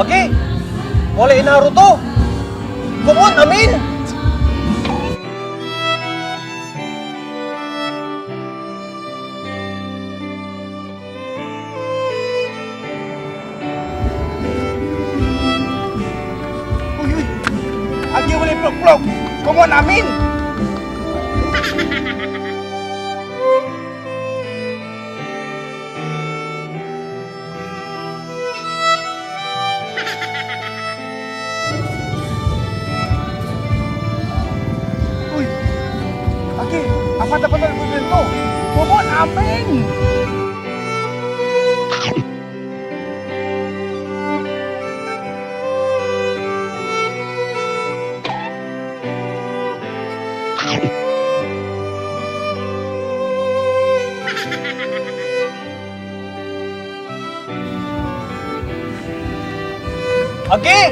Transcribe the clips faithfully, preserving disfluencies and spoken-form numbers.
Agi, walay inaro to. Komon amin. Uy, uy. Agi, walay plokplok. Komon amin. Uy! Agi, apat-apat a gobierno! Komon amin! Agi,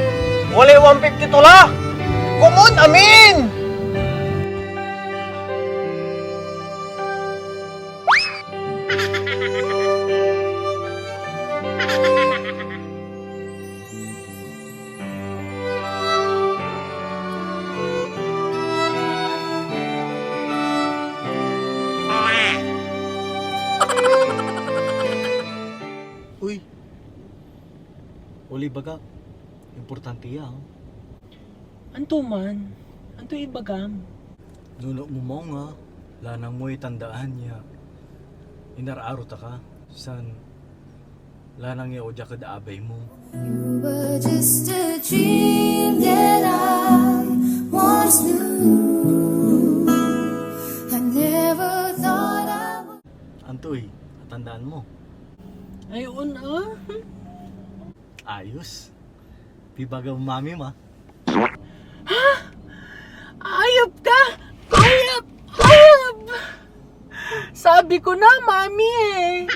walay one fifty to la. Komon amin. Uy, oli bagak. Importante ya, oh. Anto man? Anto ibagam? Nunot mo maong a, lanang moy tandaan ya inararo ta ka, san lanang ya odyak ed abay mo. You were just a dream that I once knew. I never thought I would. Antoy, atandaan mo? Ay, on, ah. Ayos. Pibaga mo, mami, ma. Ha? Ayop ka! Ayop! Ayop! Sabi ko na, mami eh.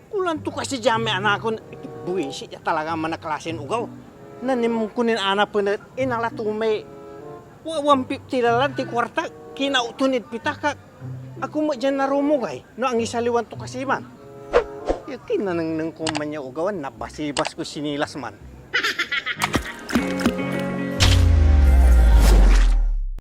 Kulang to kasi dia may anak kon buwisit ya talaga man a klasin ogaw. Nanem ko nin anapen et inala to may wa-, one fifty lalan ti kuarta, kinaw to nid pitak ak. Ako met dian narumogay no angisaliwan to kasi man. Ya kinanengneng ko man ya ogawan, nabasibas koy sinilas man.